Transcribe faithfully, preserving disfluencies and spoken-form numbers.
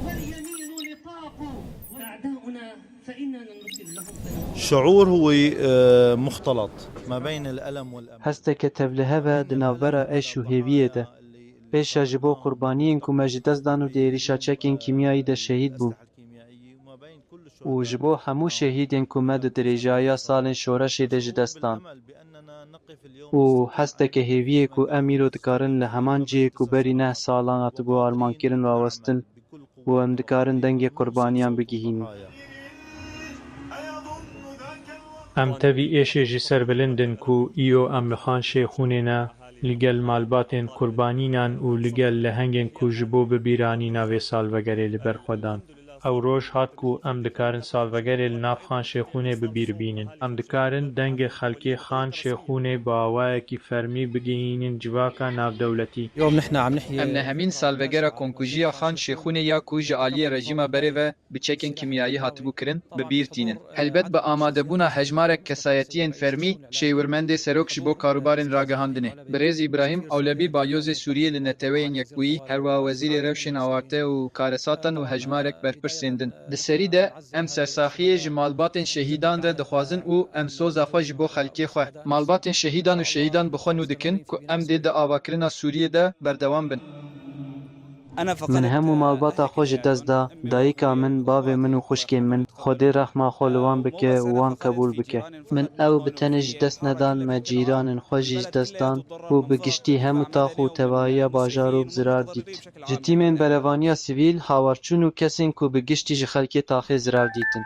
واليمين لطاق. أعداؤنا فإنا ننتصر لهم. شعور هو آه، مختلط ما بين الألم والأمان. Hesteke tevlihev e di navbera êş û hêviyê de. Êşa ji bo qurbaniyên ku me ji dest dan û di êrîşa çekên kîmyayî de şehîd bûn. Û ji bo hemû şehîdên ku me di dirêjayiya salên şoreşê de ji dest dan. Û hesteke hêviyê ku em îro dikarin li heman cihê ku berî neh salan hatibû armankirin rawestin û em dikarin dengê qurbaniyan bigihînin. Em tevî êşê ji ser bilind in ku îro em li Xan Şêxûnê ne, li gel malbatên qurbanînan û li gel lehengên ku ji bo bibîranîna vê salvegerê li ber xwe dan. Ew roj hat ku em dikarin salvegerê li nav Xan Şêxûnê bi bîr bînin. Em dikarin dengê xelkê Xan Şêxûnê bi awayekî fermî bigihînin civaka navdewletî. اليوم نحن عم نحيي Em nehemîn salvegera komkujiya Xan Şêxûnê ya ku ji aliyê rejîma berê ve bi çekên kîmyayî hatibû kirin, bi bîr tînin. Helbet bi amadebûna hejmarek kesayetiyên fermî, şêwirmendê serok ji bo karûbarên ragihandinê, birêz Îbrahîm Ewlebî Balyozê Sûriyê li Neteweyên Yekbûyî, herwiha Wezîrê Rewşên Awarte û Karesatan û hejmarek berpirsên din. Di serî de em sersaxiyê ji malbatên şehîdan re dixwazin û em soza xwe ji bo xelkê xwe, malbatên şehîdan û şehîdan bi xwe nû dikin ku em dê di avakirina Sûriyê de berdewam bin. Min hemû malbata xwe ji dest da, dayika min, bavê min û xwişkên min, Xwedê rehma xwe li wan bike û wan qebûl bike. Min ew bi tenê ji dest nedan, me cîranên xwe jî ji dest dan û bi giştî hemû tax û tevahiya bajarok zirar dît. Ji tîmên berevaniya sivîl, hawarçûn û kesên ku bi giştî ji xelkê taxê zirar dîtin.